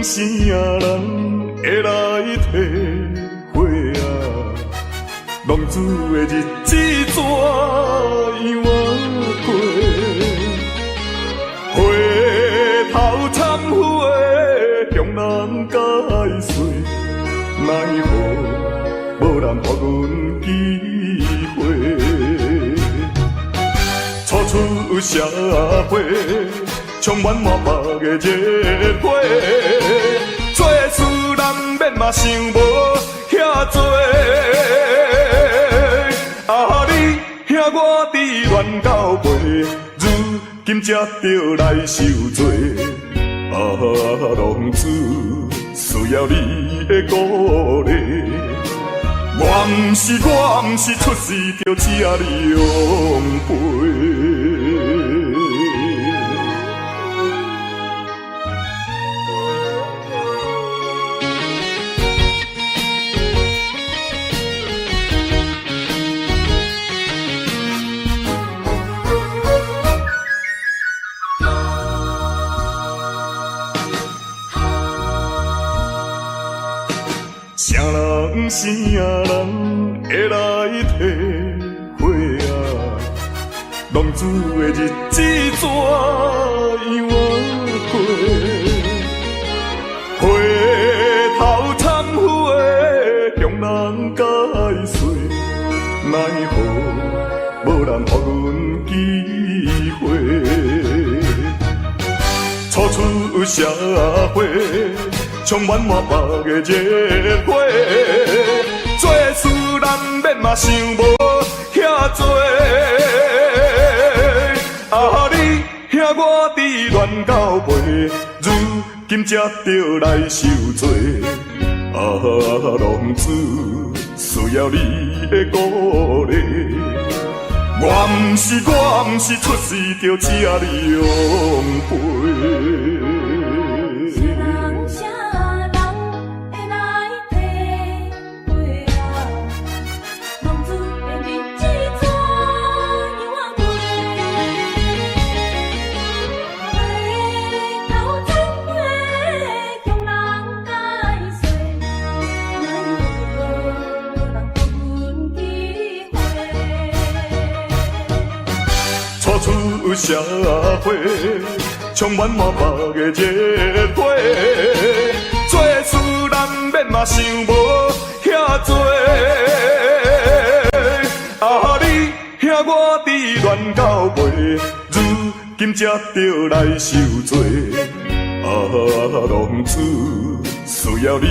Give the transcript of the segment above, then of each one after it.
啥人會來體會啊？浪子的日子怎樣仔過？回頭懺悔，向人解釋，奈何無人予阮機會。初出社會，充滿滿腹的熱血，做事難免嘛想無遐濟。啊，你兄我佇亂到尾，如今才著來受罪。啊，浪子需要你的鼓勵。我毋是出世就這呢樣背。啥人啥人會來體會啊？浪子的日子怎樣仔過？回頭懺悔，向人解釋，奈何無人予阮機會。初出社會，充滿滿腹的熱血，做事難免嘛想無遐濟。啊，你兄我佇亂到尾，如今才著來受罪。啊，浪子需要你的鼓勵。我毋是出世就這呢樣背。啥人啥人會來體會啊？浪子的日子怎樣仔過？回頭懺悔，向人解釋，奈何無人予阮機會。初出社會，充滿滿腹的熱血，做事難免嘛想無遐濟。啊，你兄我佇亂到尾，如今才著來受罪。啊，浪子需要你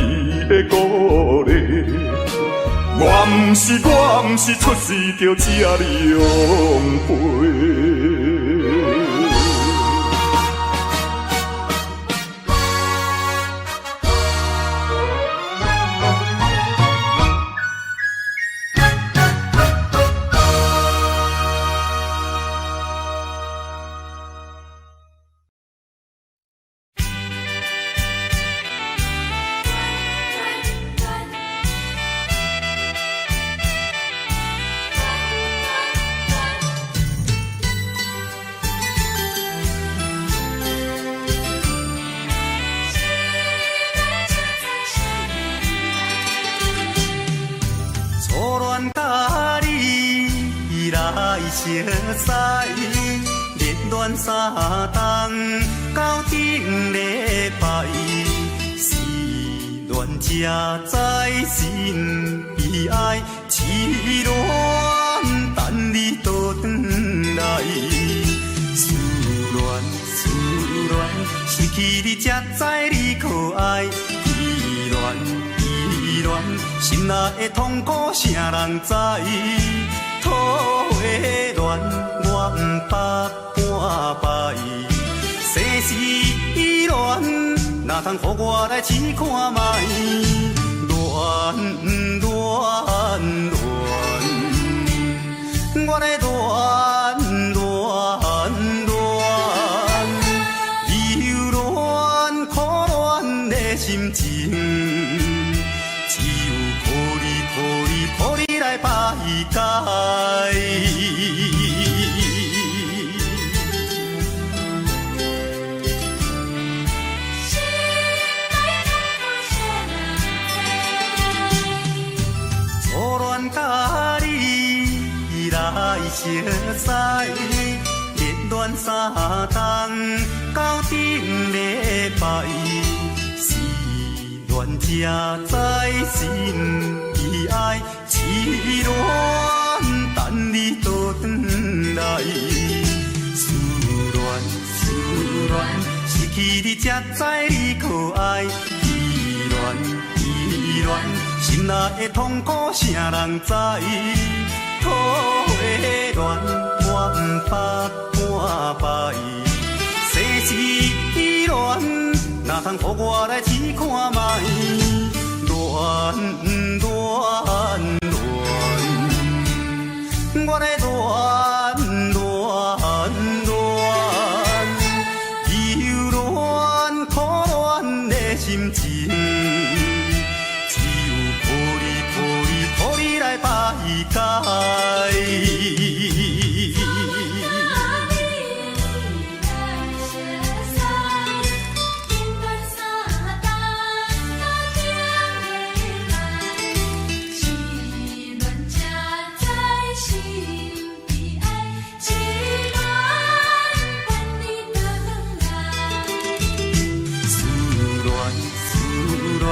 的鼓勵。我毋是出世就這呢樣背。初戀佮你來相識，熱戀三冬到頂禮拜，失戀才知心悲哀，痴戀等你倒轉來，思戀思戀，失去你才知你可愛，依戀依戀，心內的痛苦誰人知？桃花戀我毋捌半擺，世事依戀，哪通予我來試看覓？戀戀戀，我咧戀戀戀，留戀苦戀的心情，只有苦你苦你苦你來排解。心內來熟似，熱戀三冬到頂禮拜，失戀才知心悲哀，痴戀等你倒轉來。思戀思戀，失去你才知你可愛，依戀依戀，心內的痛苦誰人知？桃花戀我毋捌半擺，世事依戀，哪通予我來試看覓？戀戀戀，我來戀戀戀，猶戀苦戀的心情，只有靠你靠你靠你來排解。你來熟似，熱戀三冬到頂禮拜，失戀才知心悲哀，痴戀等你倒轉來。思戀思戀，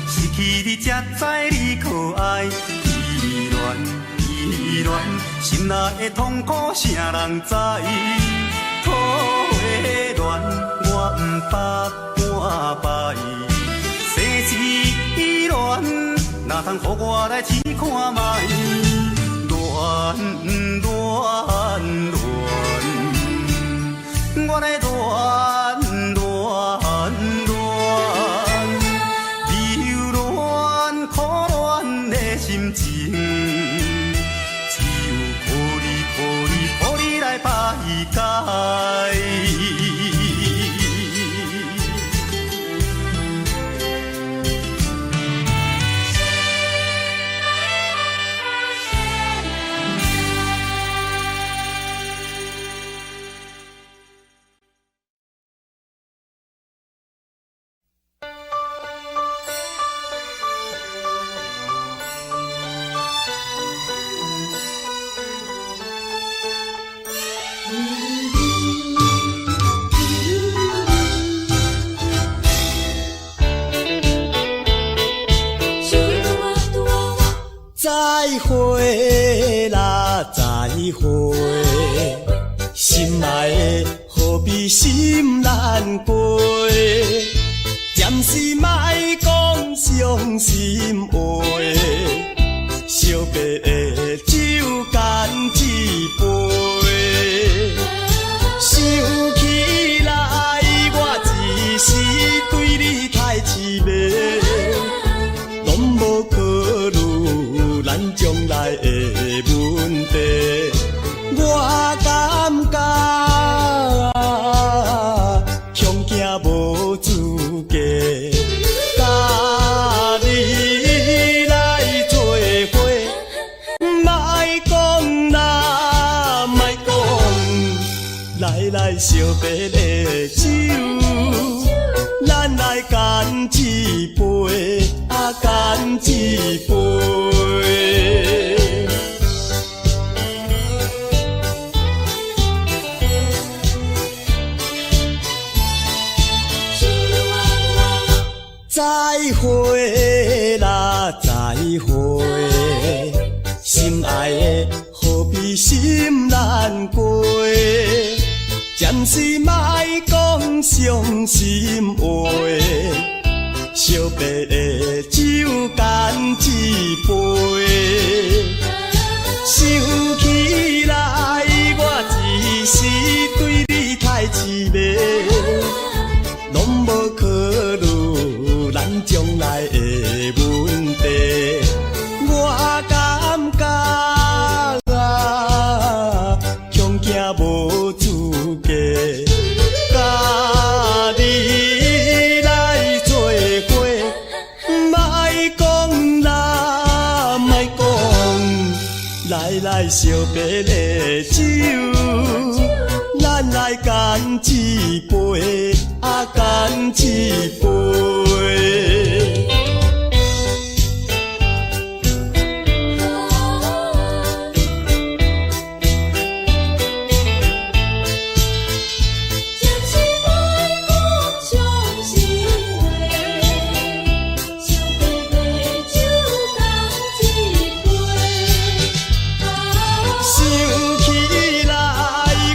失去你才知你可愛，依戀依戀，心內的痛苦誰人知？桃花戀我毋捌半擺，世事依戀，哪通予我來試看覓？戀戀戀，我來戀戀戀，猶戀苦戀的心情，只有靠你靠你靠你來排解。再會啦，再會，心愛的何必心難過？暫時莫講傷心話，小白的酒乾一杯。想起來，我一時對你太痴迷，攏無考慮咱將來的問題。我感覺恐驚無資格，佮你來做伙。莫講啦，莫講，來來小白的酒，咱來乾一杯，啊乾一杯。再會啦，再會，心愛的何必心難過？暫時莫講傷心話，小白的酒乾一杯。想起來，我一時對你太痴迷，攏無考慮咱將來的問題。我感覺恐驚無資格，佮你來做伙。莫講啦，莫講，來來小白的酒，咱來乾一杯，啊乾一杯。想起來，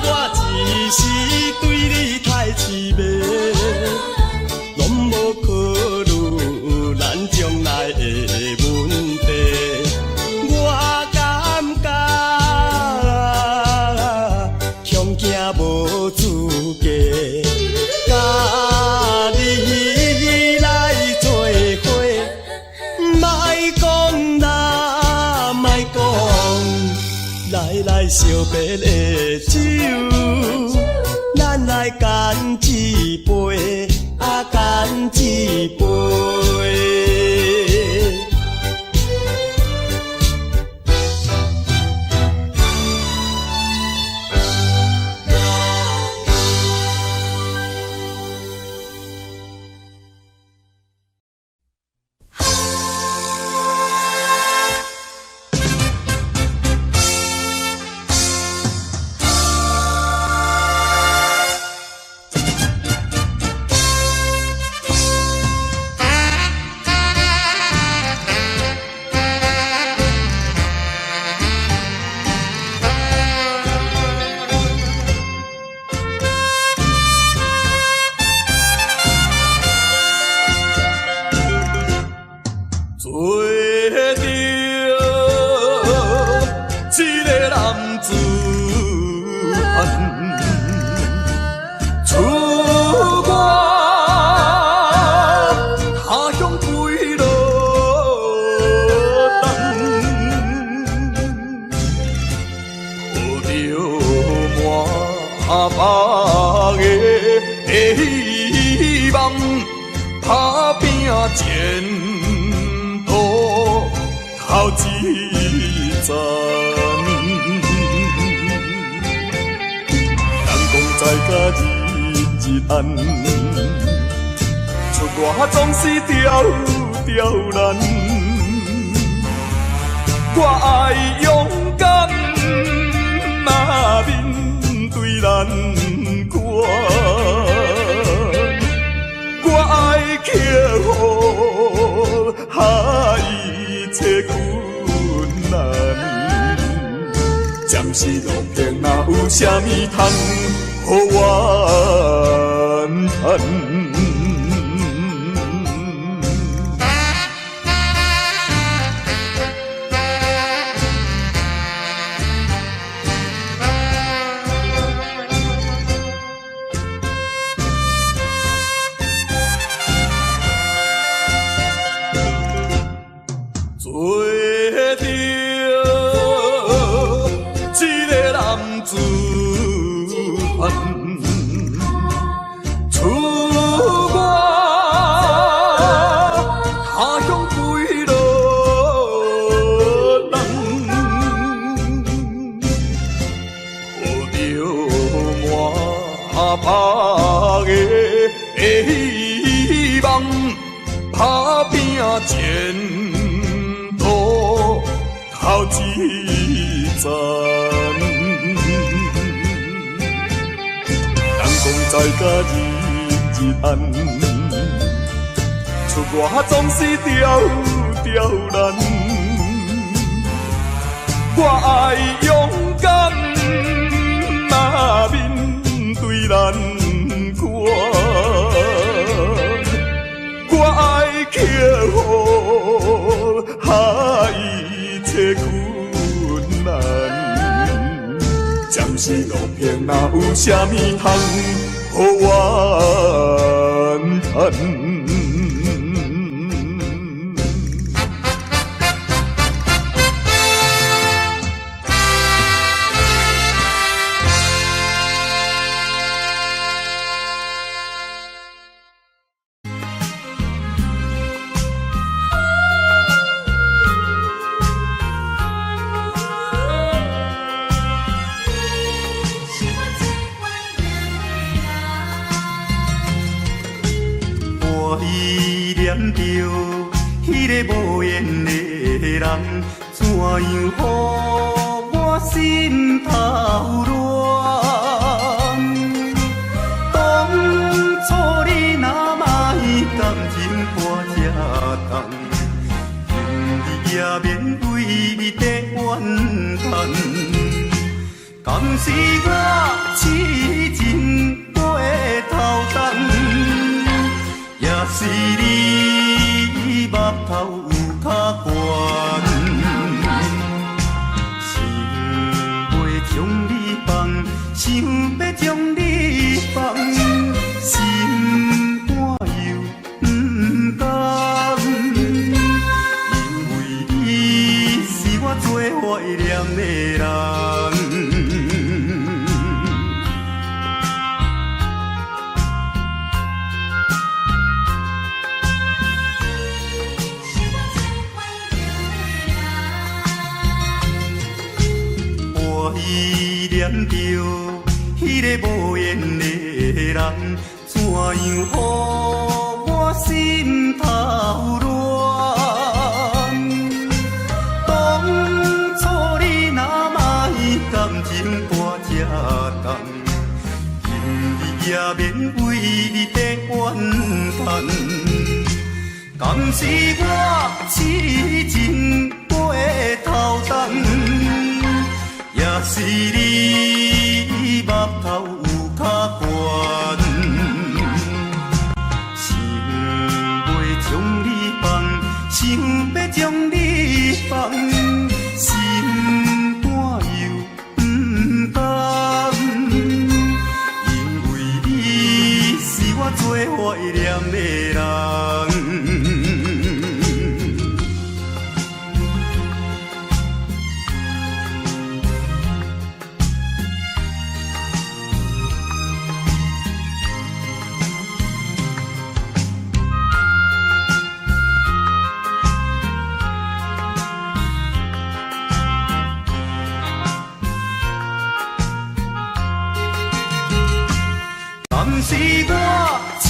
我一時對你太癡迷，攏無考慮咱將來的問題。我感覺恐驚無資格，佮你來做伙。莫講啦，莫講，來來惜別的酒，咱來乾一杯，啊乾一杯。做著一个男子漢，出外他鄉幾落冬，抱著滿腹的希望，打拼前途頭一層。人講在家日日安，出外總是刁刁難。我愛勇敢啊面對難關，我愛克服一切困難。暫時路平，若有啥物通予怨嘆？做著一個男子漢，出外他鄉幾落人，抱著滿腹的希望，打拼前途頭一層。人講在家日日安，出外總是刁刁難。我愛勇敢啊面對難關，我愛克服一切困難。暫時路平，若有啥物通予怨嘆？你是我最懸的人。我依戀著彼个無緣的人，怎樣予我心頭亂？當初你若莫感情看這重，今日也免為你在怨嘆。是我痴情过头重，也是你目头有较悬。想欲将你放，想欲将你放，心肝又毋甘，因为你是我最怀念的人。是我最怀念的人。怀念著彼个无缘的人，怎样予我心头乱？当初你若莫感情担这重，今日也免为你在怨叹。敢是我痴情过头重，也是你目头有较悬。想欲将你放，想欲将你放，心肝又毋甘，因为你是我最怀念的人。敢是我痴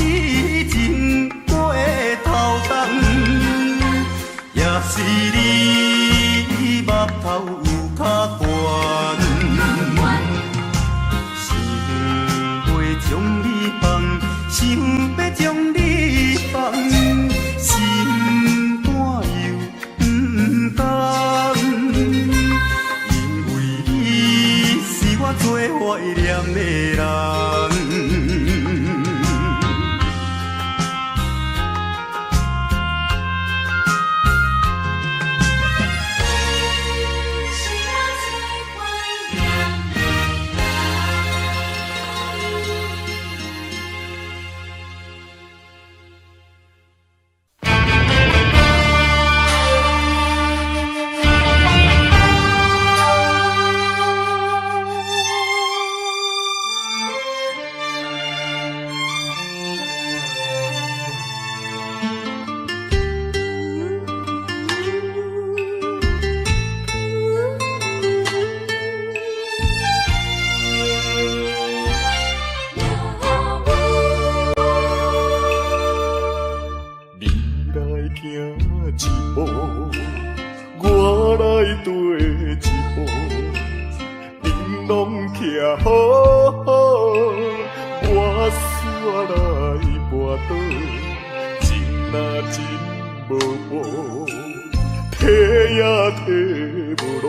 情过头重，也是你目头有较悬。想欲将你放，想欲将你放，心肝又毋甘，因为你是我最怀念的人。是我最怀念的人。你来行一步，我来缀一步，灯笼徛好好，我煞来跋倒，情若真无报，提也提无落，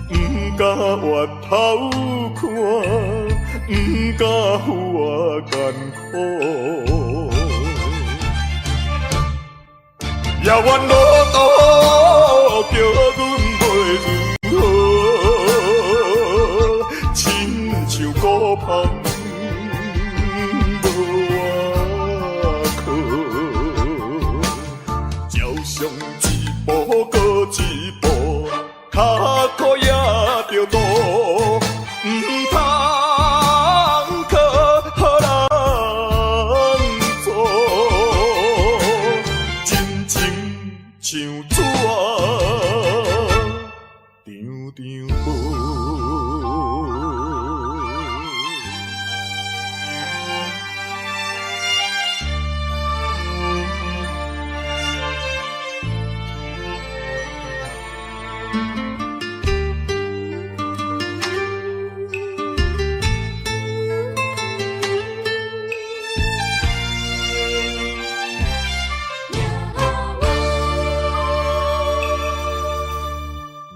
毋敢回头看，毋敢予我艰苦。遥远路途，叫阮袂如何，亲像孤帆无倚靠。照上一步，阁一步，跤苦也著倒，毋通靠人阻。真情像纸，张张薄。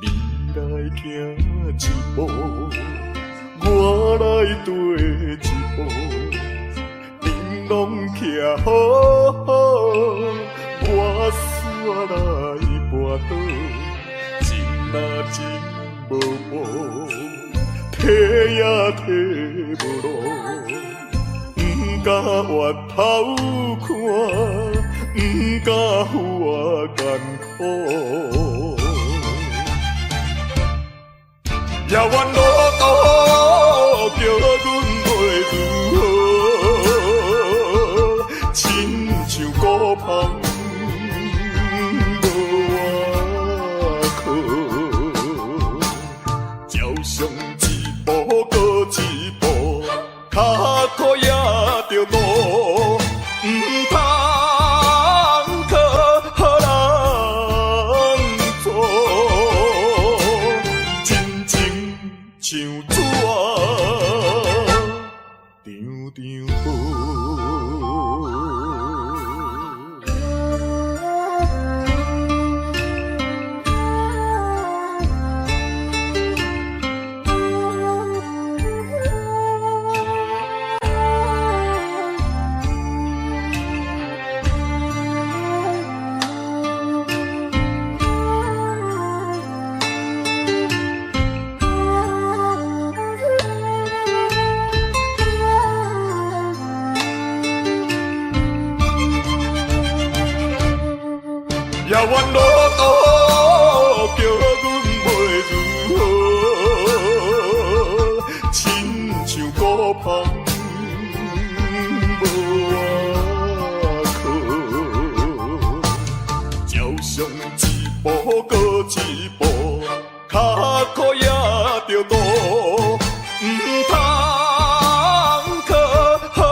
你来行一步，我來綴一步，燈籠徛好好，我煞來跋倒，真啊真無報，提也提無落，毋敢回頭看，毋敢予我艱苦。遙遠路途叫阮袂如何，親像孤帆無倚靠，照上一步閣一步，跤苦也著路，毋通靠人阻。真情像紙，張張薄。遙遠路途叫阮袂如何，親像孤帆無倚靠，照上一步閣一步，跤苦也著路，毋通靠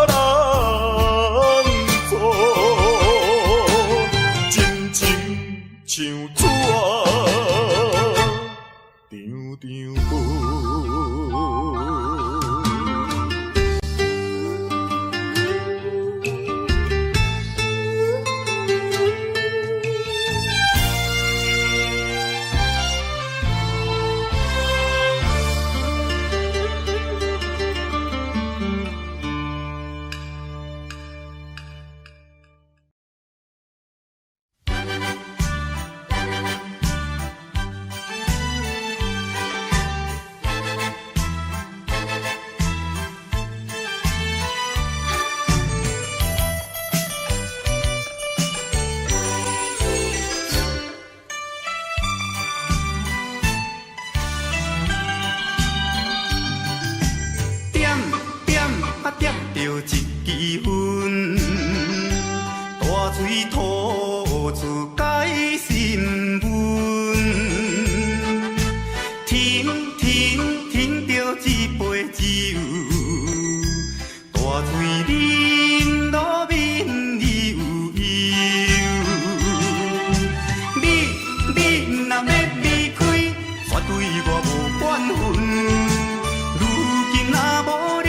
人阻。真情像紙，張張薄。點點啊點著一支煙，大喙吐出解心悶。停停停著一杯酒，大醉啉到面悠悠。你你若欲離開，絕對我無怨恨。如今若無你，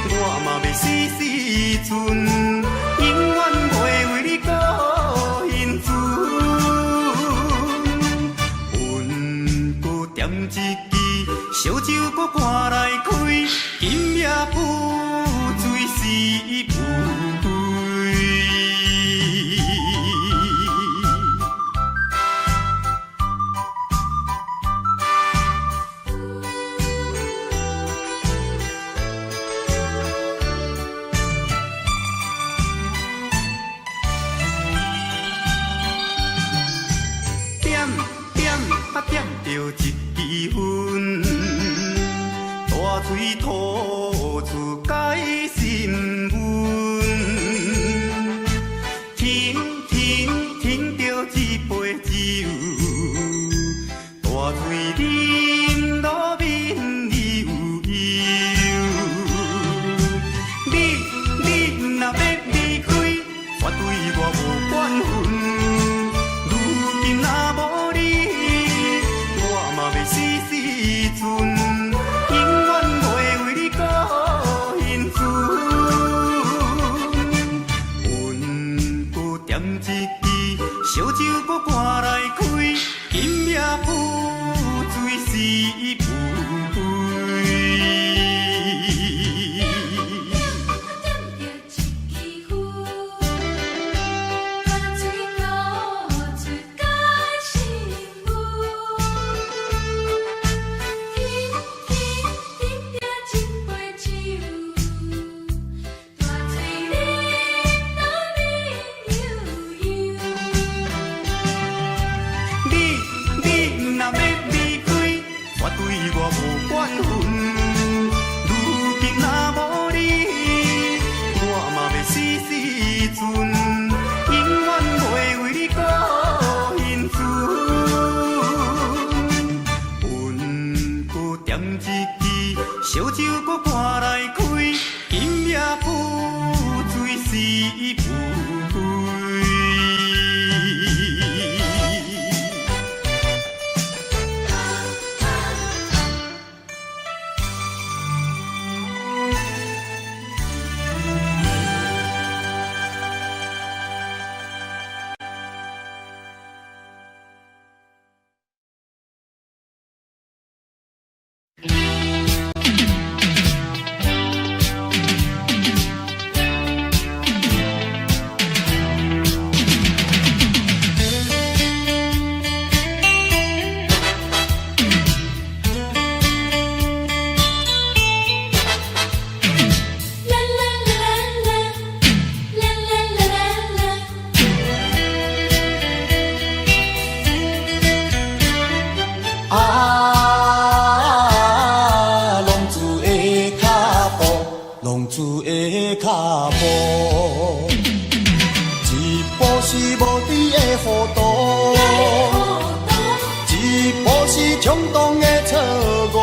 我嘛欲死時陣，永遠袂為你閣興船。阮閣點一支燒酒，閣趕來開，今夜不醉死不歸。點點啊點著一支煙，大喙吐出解心悶。停停停著一杯酒，大醉啉到面悠悠。你你若欲離開，絕對我無怨恨。如今若無你，我嘛欲死時陣，永遠袂為你閣興船。阮閣點一支燒酒，閣趕來開，緣分。如今若無你，我嘛欲死時陣，永遠袂為你顧因船。阮閣點一支燒酒，閣趕來開，今夜不醉死不歸。啦啦啦啦啦啦啦啦啦。啊，浪子的跤步，浪子的跤步，一步是無知的糊塗，一步是衝動的錯誤。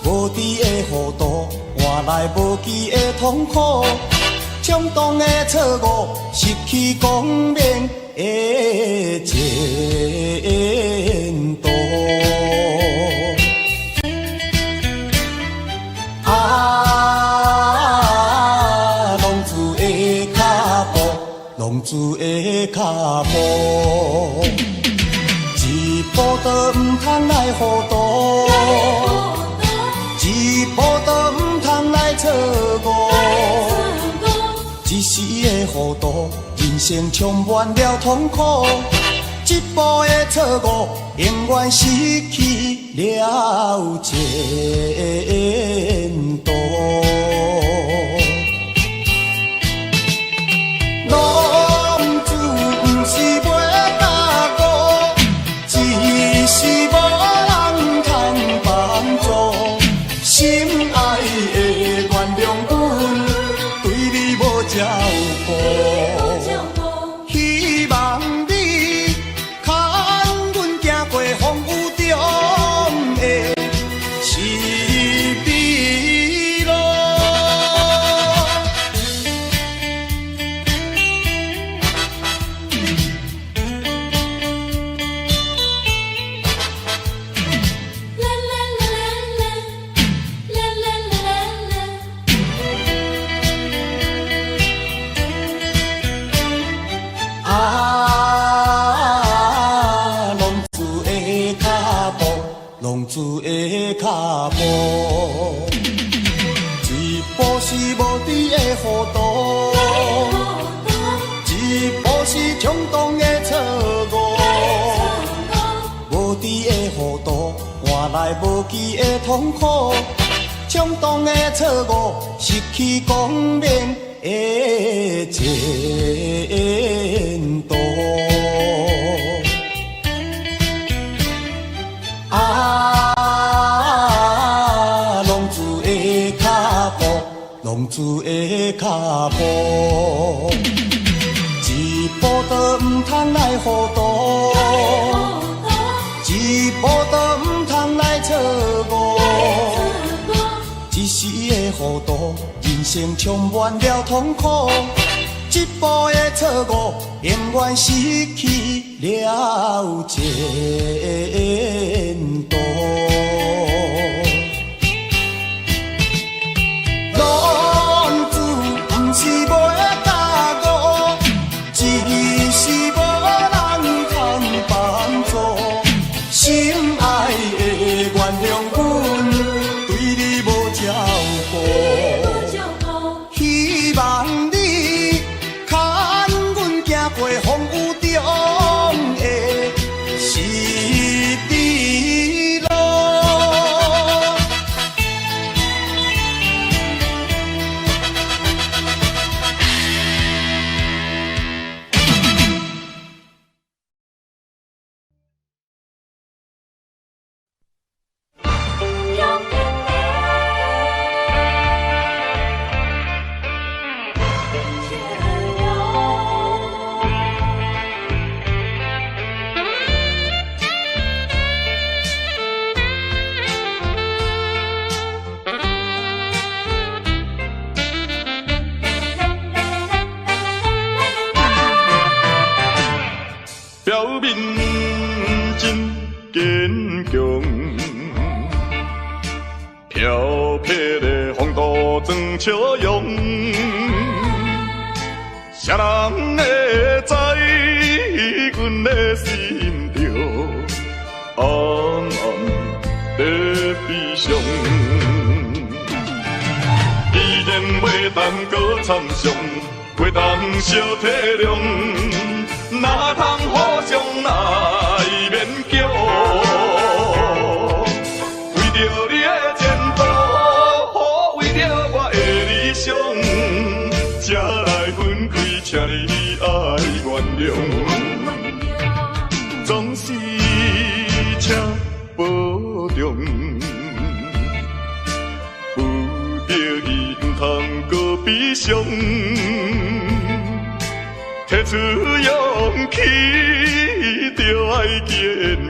無知的糊塗，換來無期的痛苦，衝動的錯誤，失去光明的前途。啊，浪子的跤步，浪子的跤步，一步都毋通來糊塗，一步都毋通來錯誤。一時的糊塗，人生充滿了痛苦。一步的錯誤，永遠失去了前途。浪子毋是袂覺悟，只是無人通幫助。心愛的原諒阮，對你無照顧。希望你牽阮行過風雨中的是非路。啦啦啦啦啦啦啦啦。啊，浪子的跤步，浪子的跤步，一步是無知的糊塗，一步是衝動的錯誤。無知的糊塗，換來無期的痛苦，衝動的錯誤，失去光明的前途。啊，浪子的跤步，浪子的跤步，一步都毋通來糊塗，一步都毋通來錯誤。一時的糊塗，人生充滿了痛苦。一步的錯誤，永遠失去了前途。浪子毋是袂覺悟，只是無人通幫助。心愛的原諒阮，對你無照顧。希望你牽阮行過風雨中的是非路。飘撇的风度装笑容，谁人会知阮的心中暗暗在悲伤？既然袂当阁参详，袂当相体谅，哪通互相来勉强？为著你的前途，为著我的理想，才来分开，请你爱原谅。总是请保重，不得已毋通阁悲伤，提出勇气，著爱坚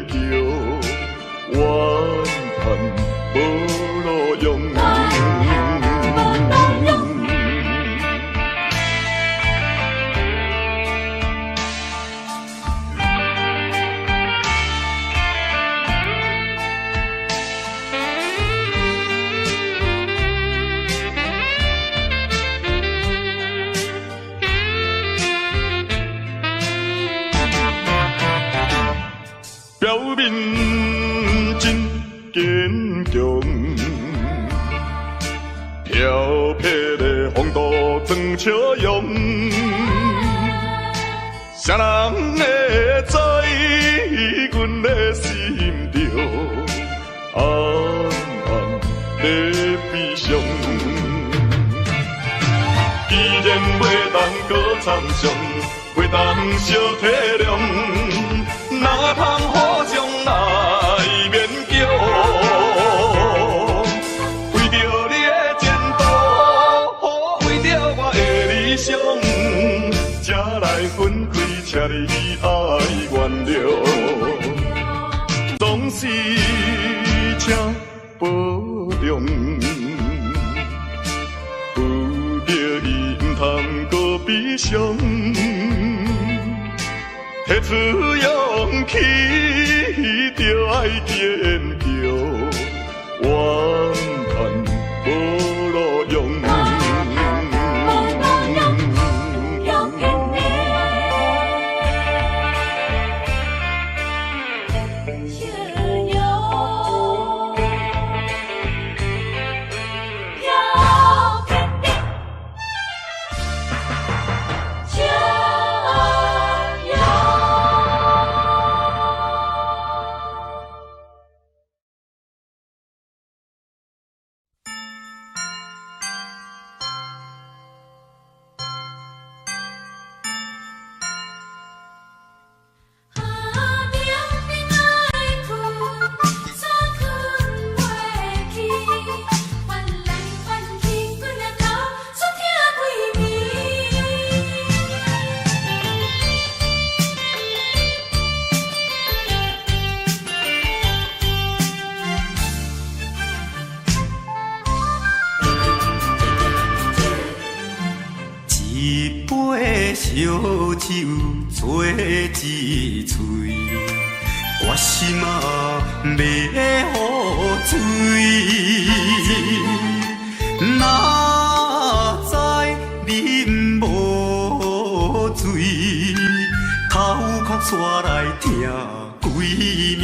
强，怨叹无路用。表面真坚强，飘撇的风度装笑容，谁人会知阮的心中暗暗在悲伤？既然袂当阁参详，袂当相体谅，哪通互相来勉强？为著你的前途，为著我的理想，才来分开，请你爱原谅。总是请保重，不得已毋通阁悲伤。提出勇气，著爱坚强，怨叹无路用。飘撇的笑容，飘撇的笑容。啊，明明爱睏，煞睏袂去，翻来翻去，滚了头，煞疼规暝。一杯烧酒做一喙，决心啊欲予醉。哪知啉无醉，头壳煞来疼规暝。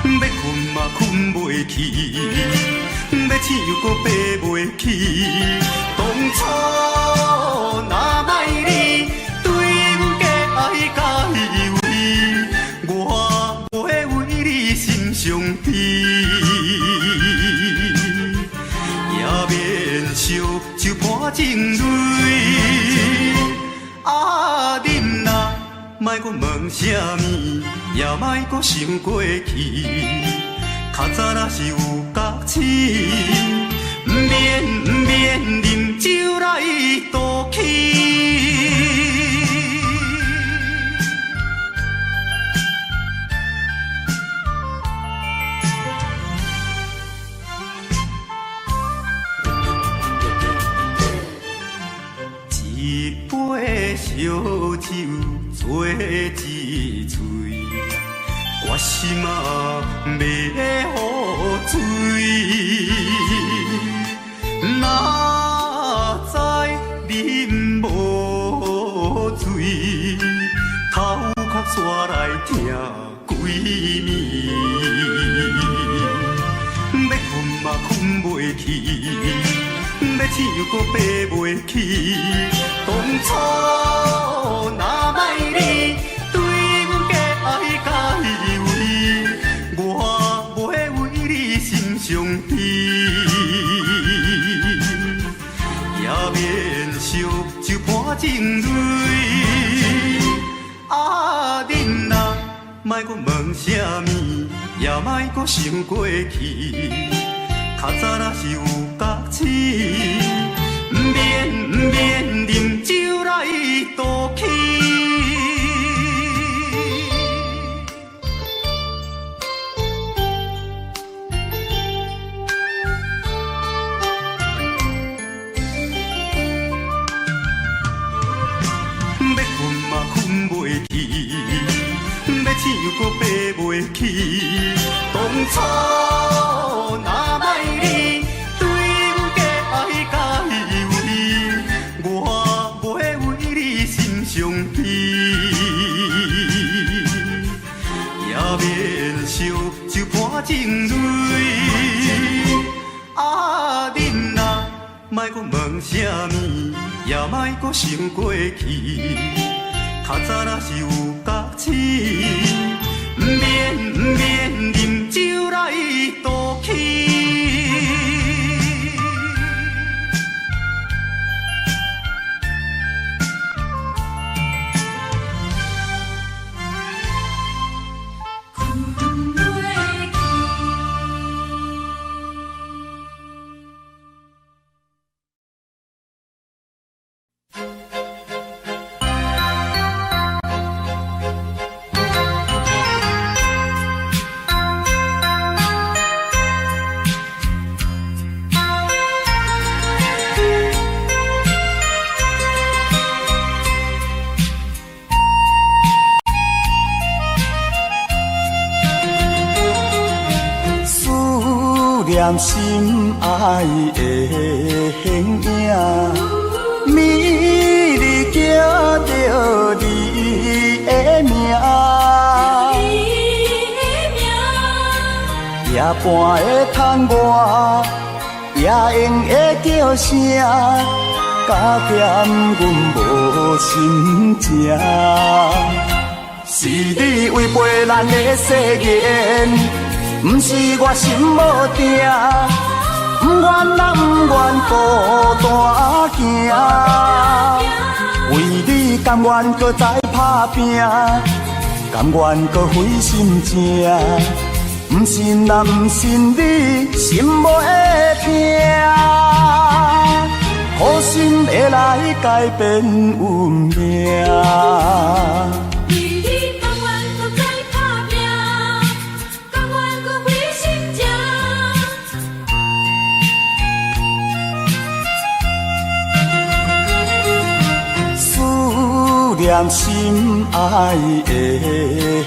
欲睏嘛睏袂去，欲醒又阁爬袂起。当初若莫你对阮假爱假以为，我袂为你心伤悲，也免烧酒破情泪。啊，啉啦，莫阁问啥物，也莫阁想过去。较早若是有觉醒，毋免毋免啉酒来赌气。一杯烧酒做一喙，决心啊欲予醉。醉。哪知啉無醉，頭殼煞來疼規暝。欲睏嘛睏袂去，欲醒閣爬袂起。當初若莫你對阮假愛假以為，我袂為你心傷悲，也免燒酒破情淚。啊恁啊，莫閣問啥物，也莫閣想過去。較早若是有覺醒，毋免毋免啉酒來賭氣。欲睏嘛睏袂去，欲醒閣爬袂起。當初若莫你對阮假愛假以為，我袂為你心傷悲，也免燒酒破情淚。啊恁啊，莫閣問啥物，也莫閣想過去。較早若是有覺醒，毋免毋免啉酒來賭氣。睏袂去。思念心愛的形影，暝日叫著你的名，你的名，夜半的窗外，夜鶯的叫聲，加添阮無心情。是你違背咱的誓言，毋是我心無定，毋願啊毋願孤單行，為你甘願閣再打拼，甘願閣毀心情，毋信啊毋信你心無會疼，苦心會來改變運命。為你甘願閣再打拼，甘願閣毀心情。思念心愛的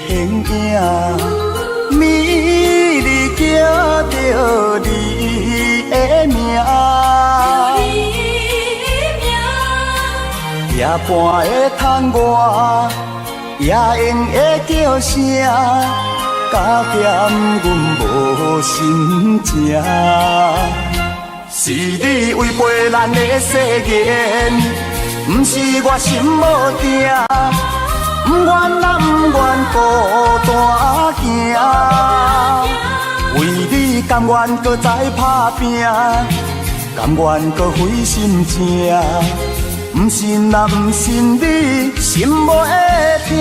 形影，暝日叫著你的名，你的名，夜半的窗外，夜鶯的叫聲，加添阮無心情。是你違背咱的誓言，毋是我心無定，毋願啊毋願孤單行，為你甘願閣再打拼，甘願閣毀心情，毋信啊毋信你心無會疼，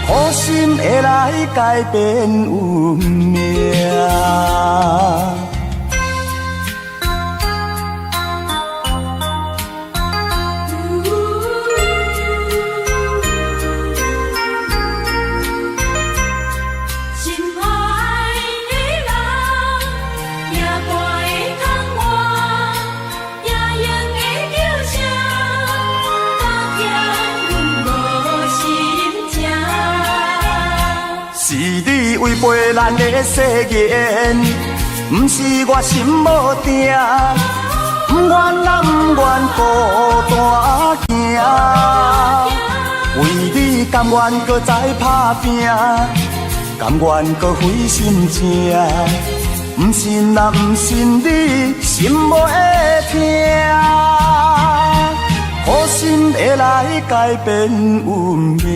苦心會來改變運命。心愛的人，夜半的窗外，夜鶯的叫聲，加添阮無心情。思是你違背咱的誓言，毋是我心無定，毋願啊毋願孤單行，為你甘願閣再拍拚，甘願閣毀心情，毋信啊毋信你心無會疼，苦心會來改變運命。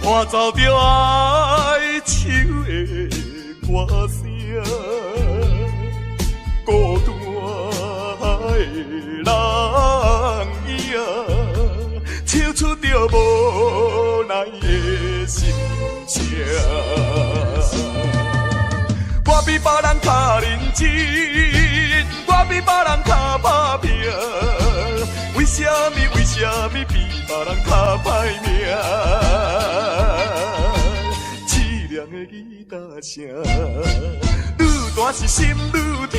伴奏著哀愁的歌聲，孤單的人影，唱出著無奈的心聲。我比別人較認真，我比別人較拍拚，為啥物？為啥物比別人較歹命？淒涼的吉他聲，愈大是心愈疼。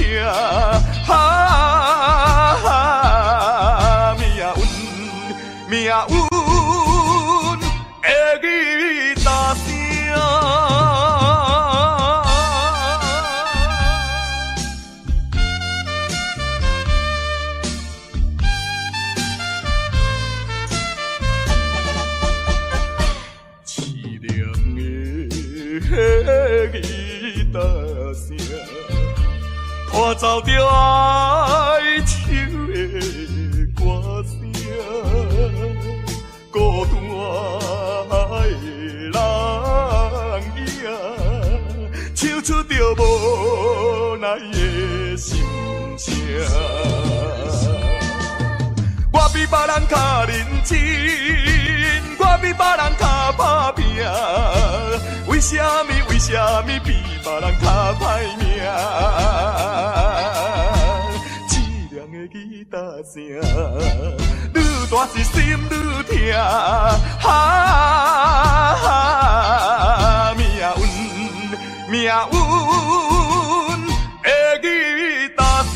哈，命運，命運的吉他聲。吉他聲，伴奏著哀愁的歌聲，孤單的人影，唱出著無奈的心聲。我比別人較認真，我比別人較拍拚，為啥物？為啥物比別人較歹命？淒涼的吉他聲，愈大是心愈疼。哈，命運，命運的吉他聲。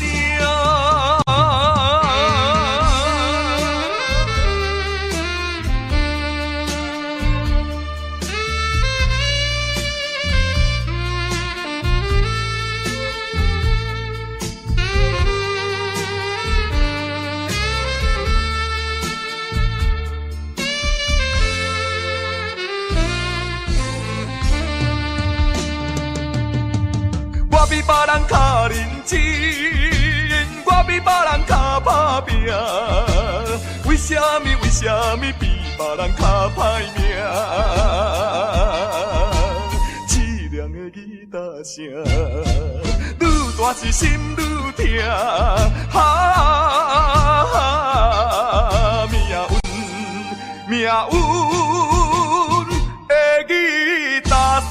我比別人較認真，我比別人較拍拚，為啥物？為啥物比別人較歹命？淒涼的吉他聲，愈大是心愈疼。哈，命運，命運的吉他聲。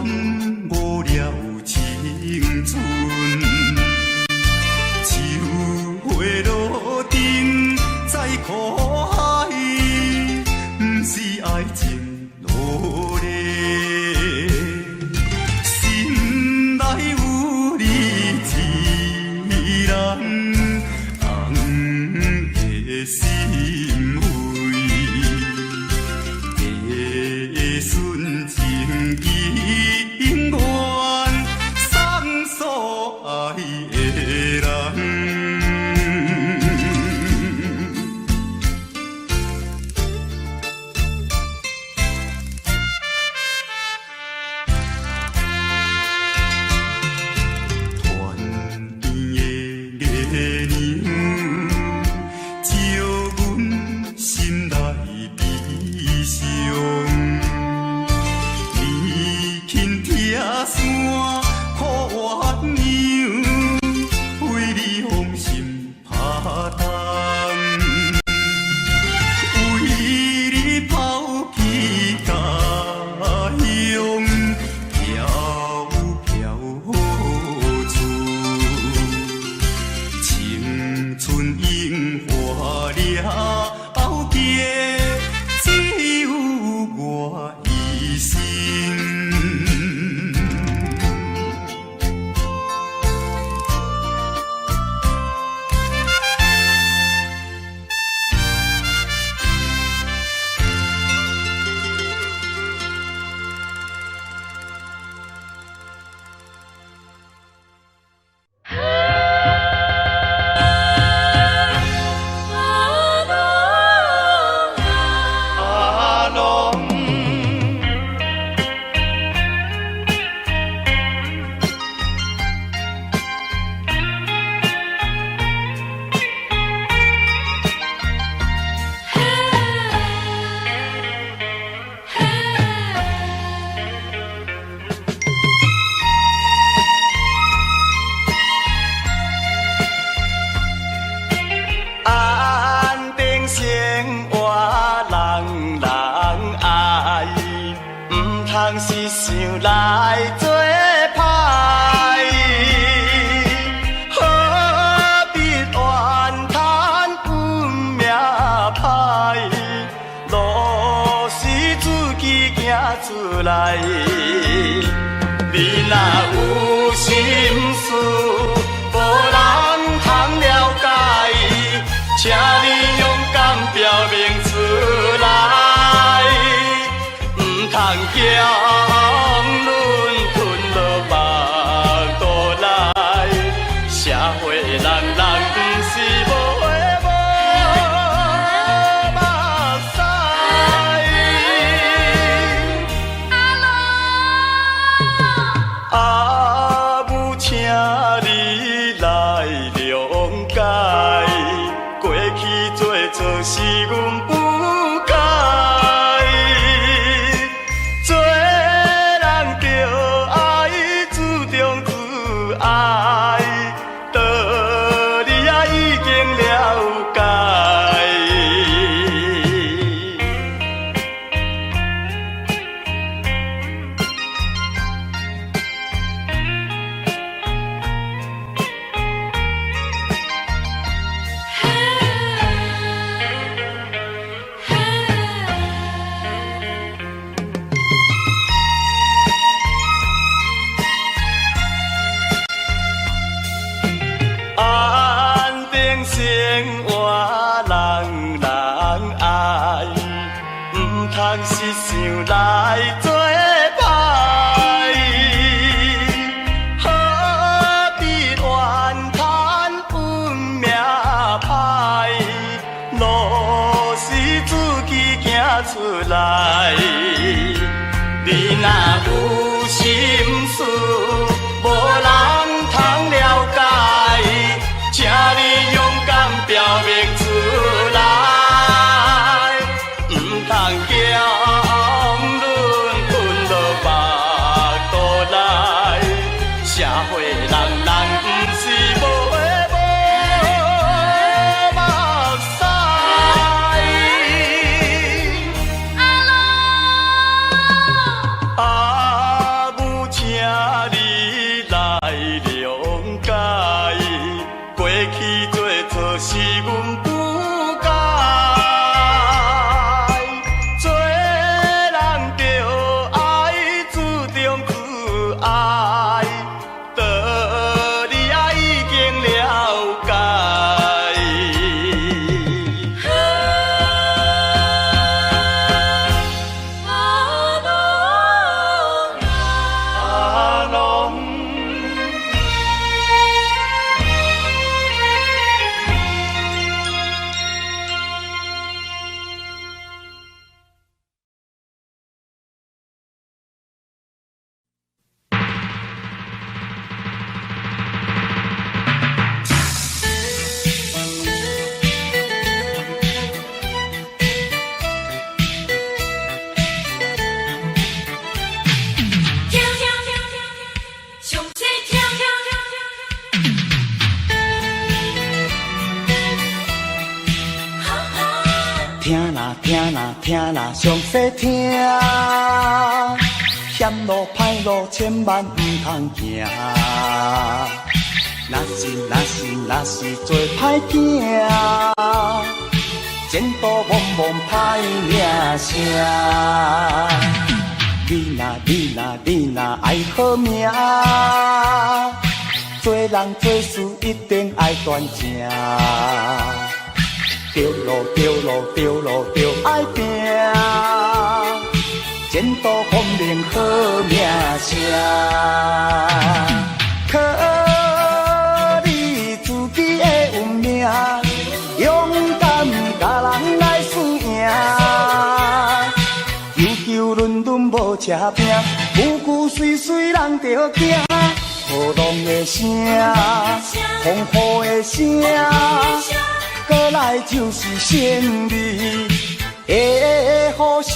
誤了青春。秋花落定在苦海，毋是愛情落淚。心內有你一人，紅的心扉。下順情永遠送所愛的人。团圆的月娘，照阮心內悲傷。年輕拆散苦鸳鸯，為你放心拍動，為你拋棄家鄉，飄飄出。青春櫻花了結，只有我一身。阿龍啊，阿龍。嘿，嘿。安定生活人人愛，毋通是想來做歹。何必怨嘆運命歹？路是自己行出來。你若有心事，無人通了解，請你勇敢表明出來，毋通叫阮吞落腹肚內。社會人人毋是無花無目屎。阿龍，阿母，請你來諒解，過去做錯事阮不該。做人著愛自重自愛，道理也已經了解。嘿，嘿。安定生活人人愛，毋通是想來做歹。何必怨嘆運命歹？路是自己行出來。你若有心事，無人通了解，請你勇敢表明出來，毋通叫阮吞落腹肚內。社會人人毋是無花無目屎。阿龍，阿母，啦聽啦，詳細聽，險路歹路千萬毋通行。若是若是若是做歹囝，前途茫茫歹名聲。你若你若你若愛好命，做人做事一定愛端正。著路著路著路著愛拚，前途光明好名聲。靠你自己的運命，勇敢共人來輸贏。求求輪輪無車拼，句句隨隨人著驚。波浪的聲，風雨的聲，過來就是勝利的呼聲。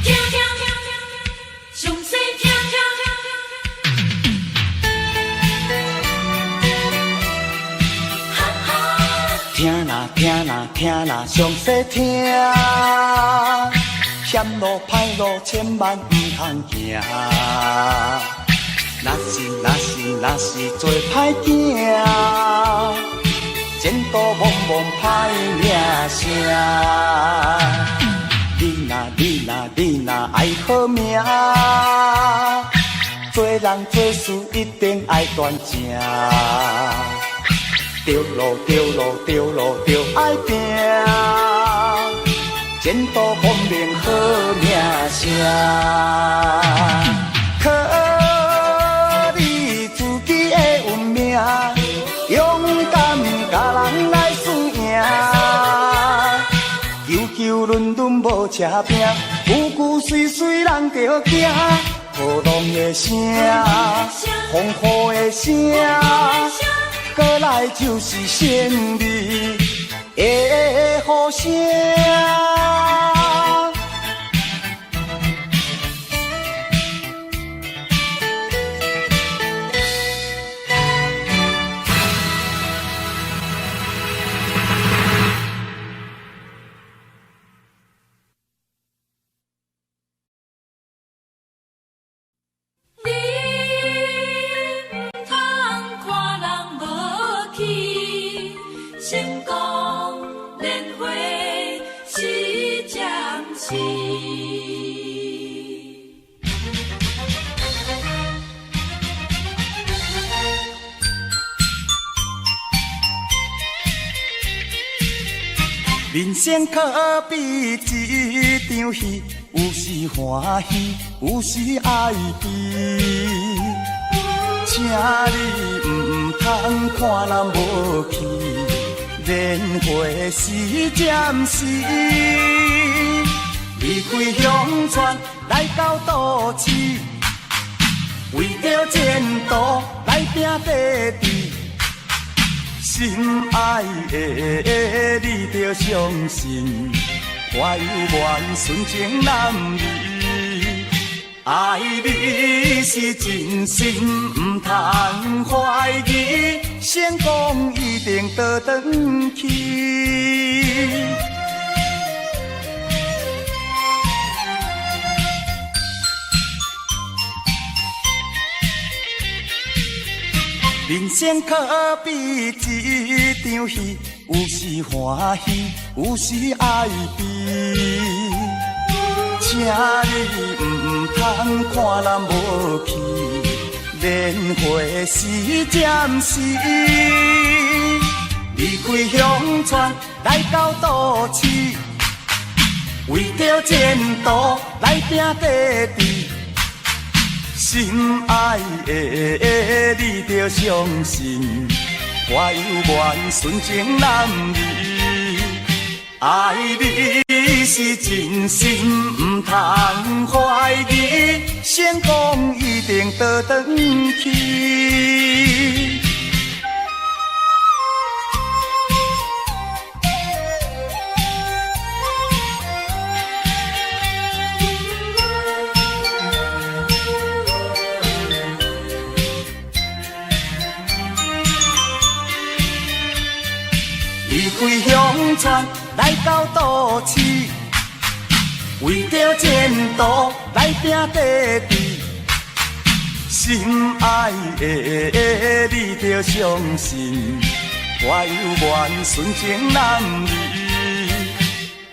聽聽，詳細聽聽。哈哈。聽啦聽啦聽啦，詳細聽，險路歹路千萬毋通行。若是若是若是做歹囝，前途茫茫歹名聲。你若你若你若愛好命，做人做事一定愛端正。著路著路著路著愛拚，前途光明好名聲。靠你自己的運命，勇敢共人來輸贏。求求輪輪無車拚，句句隨隨人著驚。波浪的聲，風雨的聲，過來就是勝利的呼聲。你毋通看人無去，成功連花是暫時。人生可比一場戲，有時歡喜，有時哀悲。請你毋通看人無去，連花是暫時。離開鄉村來到都市，為著前途來拚地志。心愛的你著相信，我猶原純情男兒，愛你是真心，毋通懷疑，成功一定倒轉去。人生可比一場戲，有時歡喜，有時哀悲。請你毋通看人無去，連花是暫時。離開鄉村來到都市，為著前途來拚地志。心愛的你著相信，我猶原純情男兒，愛你是真心，毋通懷疑，成功一定倒轉去。開鄉村來到都市，為著前途來拼地位。心愛的你著相信，我猶原純情男兒，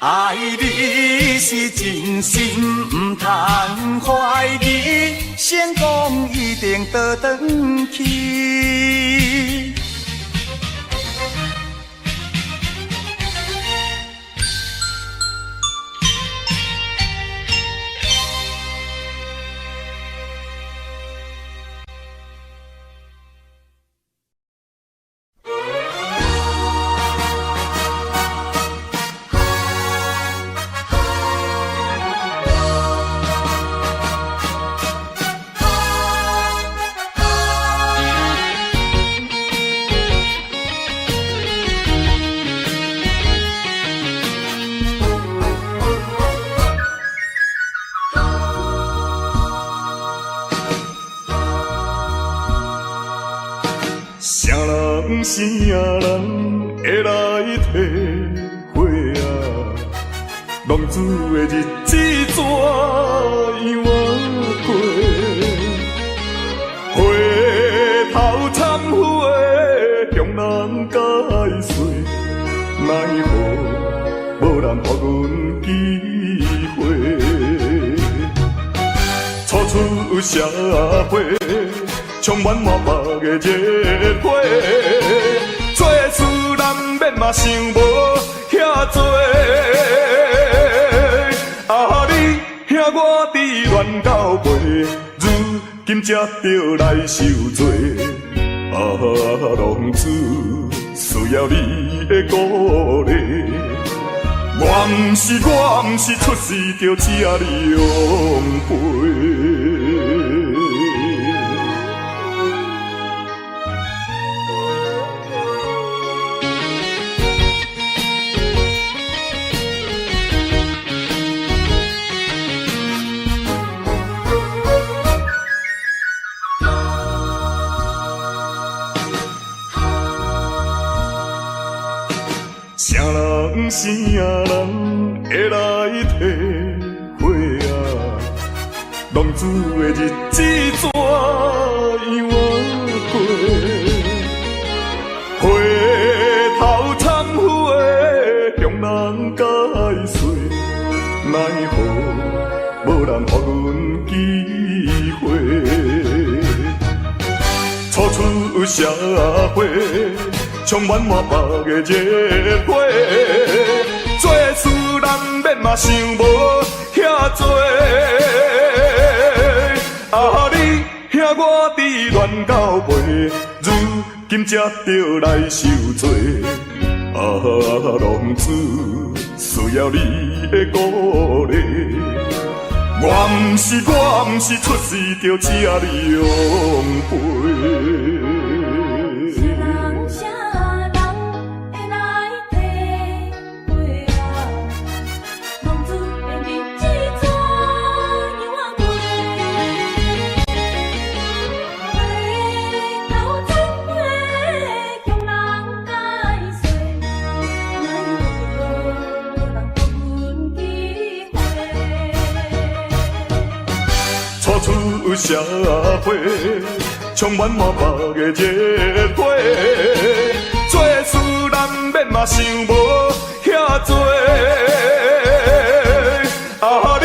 愛你是真心，毋通懷疑，成功一定倒轉去。啥人啥人會來體會啊？浪子的日子怎樣仔過？回頭懺悔，向人解釋，奈何無人予阮機會。初出社會，充滿滿腹的熱血，做事難免嘛想無遐濟。啊，你兄我佇亂到尾，如今才著來受罪。啊，浪子需要你的鼓勵。我毋是出世就這呢樣背。啥人啥人會來體會啊？浪子的日子怎樣仔過？回頭懺悔，向人解釋，奈何無人予阮機會。初出社會，充滿滿腹的熱血，做事難免嘛想無遐濟。啊，你兄我佇亂到尾，如今才著來受罪。啊，浪子需要你的鼓勵。我毋是出世就這呢樣背。啥人啥人會來體會啊？浪子的日子怎樣仔過？回頭懺悔，向人解釋，奈何無人予阮機會。初出社會，充滿滿腹的熱血，做事難免嘛想無遐濟。啊，你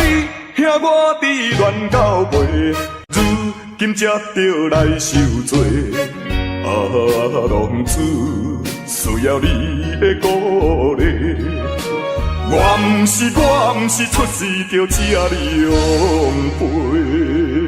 兄我佇亂到尾，如今才著來受罪。啊，浪子需要你的鼓勵。我毋是出世就這呢樣背。轉。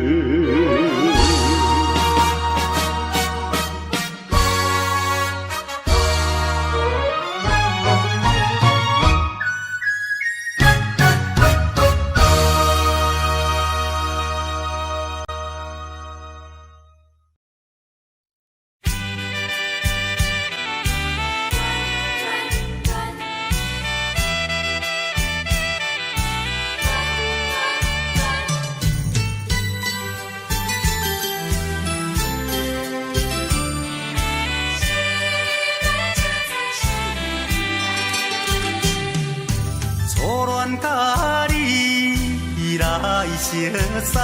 熟似，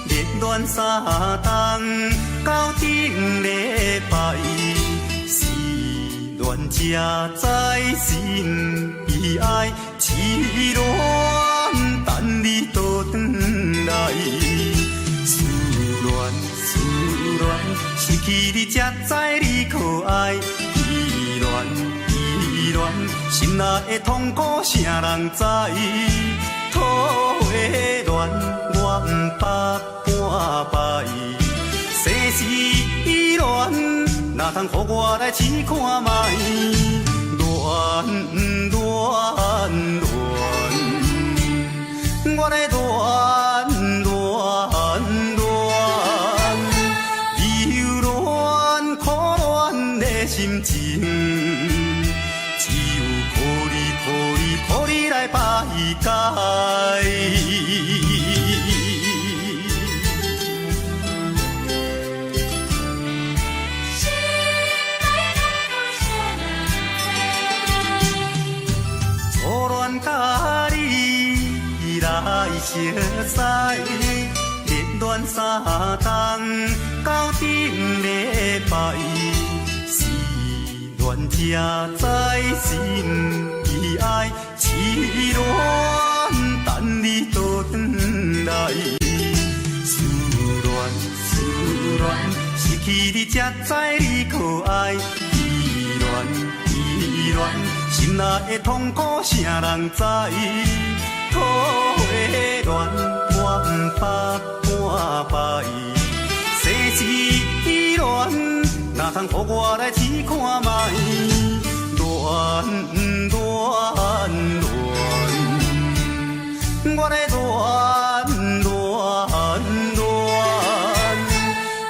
熱戀三冬到頂禮拜，失戀才知心悲哀，痴戀等你倒轉來。思戀思戀，失去你才知你可愛。依戀依戀，心內的痛苦啥人知？土話戀，我毋捌半擺。世事依戀，哪通予我來試看覓？戀戀戀，我來戀戀戀，留戀苦戀的心情，只有靠你靠你靠你來排解。心內痛苦啥人知？初戀佮你來熟似，熱戀三冬到頂禮拜，失戀才知心悲哀，痴戀等你倒轉來。思戀思戀，失去你才知你可愛。依戀依戀，心內的痛苦啥人知？土話戀，我毋捌半擺。世事依戀，哪通予我來試看覓？戀戀戀，我來戀戀戀，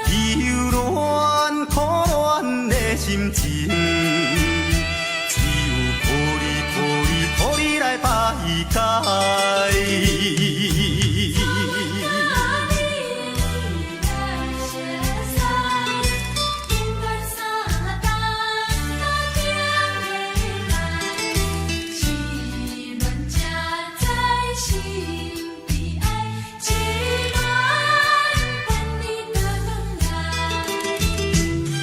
留戀苦戀的心情，只有靠你靠你靠你來排解。初戀佮你來熟似，熱戀三冬到頂禮拜，失戀才知心悲哀，痴戀等你倒轉來。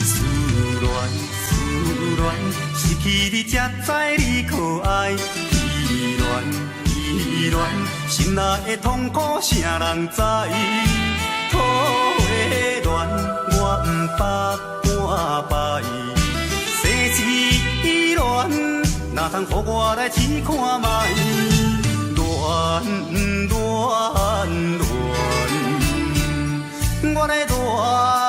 思戀思戀，失去你才知你可愛。依戀依戀，心內的痛苦啥人知？土話戀，我毋捌半擺。世事依戀，哪通予我來試看覓？戀戀戀，我來戀。